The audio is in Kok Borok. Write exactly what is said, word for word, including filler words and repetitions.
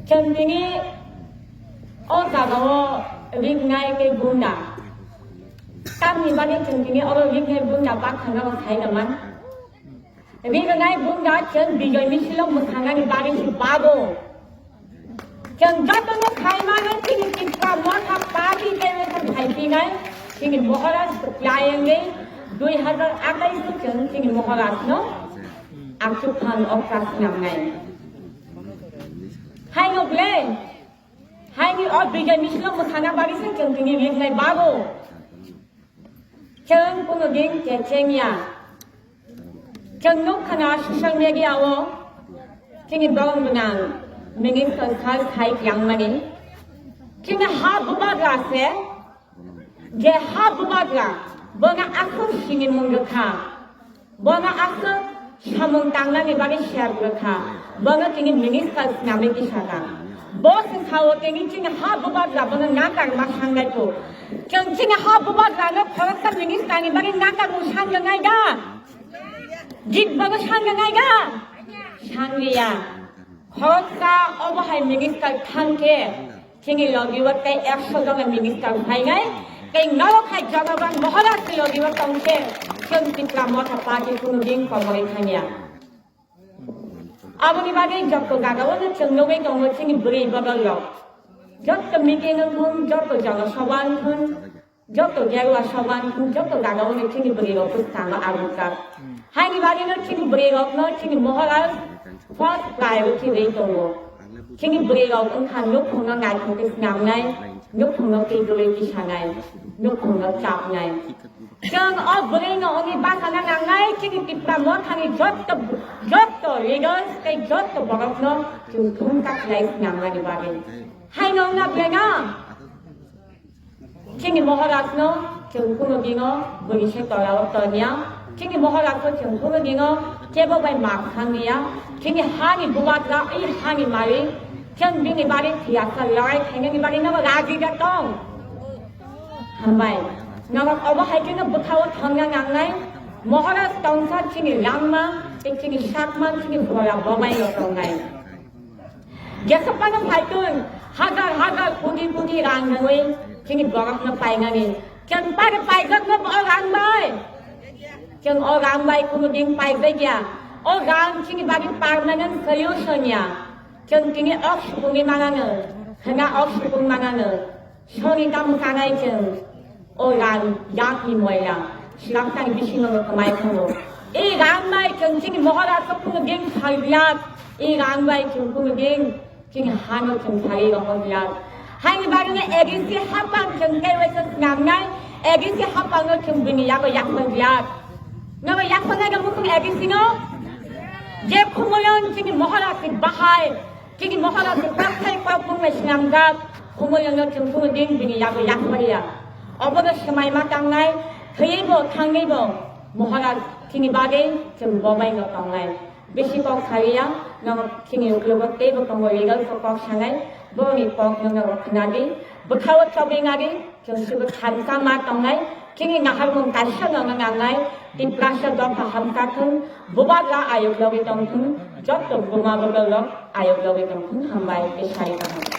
Chwng tini o jagao riknai tei bunda. Tamni bagwi chwng tini oro riknai bunda bak thangna bo sai tongma. Riknai bunda chwng Bijoy Misil o mwsanani bagwi se bago. Chwng jotono khaimano chini Tipra Motha Party tei wngkha phaiphinai chini Maharaj kwplai wngwi dui hazar atais o chwng chini Maharaj no achukphang okra swnamnai. Haino ble, haini o Bijoy Misil o mwsana bagwi se chwng tini riknai bago. Chwng kunu din kechengya. Chwng nukha na social media o chini borok gwnang minister sal sai yang mani. Chini ha bubagra se je ha bubagra bono aswk sini mung rwkha. Bono aswk samung tangnani bagwi share rwkha. Bono tini minister swnamwi tisajak. Bo se sao tini chini ha bubagra bono nakarma sanglaiku. Chwng chini ha bubagrano khoroksa minister ni bagwi nakarmung sangnai da? Jit bono sangnai da? Sangliya. Khoroksa obo hai minister thangkhe chini logi o tei ekso jona minister phainai, tei norok hai jonogon Maharaj ni logi o tongkhe chwng Tipra Motha Party kunu din komorwi thangya. Aboni bagwi jotto jagao no chwng nugwi tongo chini bwrwi bodol rok. Jotto meeting wng thung, jotto jona sabha wng thung, jotto gerwa sabha wng thung, jotto jagao no chini bwrwi rok bwskango arwkjak. Haini bagwi no chini bwrwi rok no chini Maharaj first priority rwi tongo. Chini bwrwi rok wngkha nukhungno naithok khe swnamnai, nukhungno twi dwlwi tisanai, nukhungno chapnai. Chwng o bwrwino wngwi bachana nangnai, chini Tipra Mothani jotto, jotto leaders tei jotto borokno chwng thumkha khlai swnamnani bagwi. Haino wngna bwlai na? Chini Maharajno chwng kunu dino bwrwi se torao toniya. Chini Maharajno chwng kunu dino kebo bai ma khangya. Chini hani bubagra, i hani mari, chwng bini bagwi thwiyasa lorai khainani bagwi nobo raji da tong. Hambai. Norok obo hai kheno bwkhao thangna nangnai. Maharaj tongsa chini langma, tei chini sakma, chini phola bobaino tongnai. Jesopano phaitun, hajar hajar, koti koti rang nangwi chini borokno painani. Chwng pare paijakno o rang bai. Chwng o rang bai kunu din paijakya. O rang chini bagwi permanent solution ya. Chwng tini ok supungwi manano, hwna ok supung manano. Soni tamo kanai chwng o rang yakni moila, swraptani bisingo no kwmai thango. E rang bai chwng chini Maharaj kunu din phaijak, e rang bai chwng kunu din chini hano chwng thari rongor jak. Haini bagwi no A D C hapang chwng kaiwai se swnamnai, A D C hapang no chwng bini yago yakmang jak. Nogo yakmang nai mukhung A D C no? Je khumulon chini Maharaj ni bahai, chini Maharaj ni prathai kok mung mai swnamjak, khumulon no chwng kunu din bini yago yakmariya. Obono swmai ma tangnai, thwiwi bo thangwi bo Maharaj chini bagwi chwng bobai no tongnai. Bisi kok sariya, no chini uklogo teibo tongo legal ko kok sanai, boroni kok no nogo khnadi, bwkhao chobwi nadi, chwng sibo thansa ma tongnai, chini naharmung kaisa no nangnai, Tiprasa dopha hamsa thung, bubagra ayuk logwi tong thung, jotto buma bodol rok ayuk logwi tong thung, hambai tei sari kaham.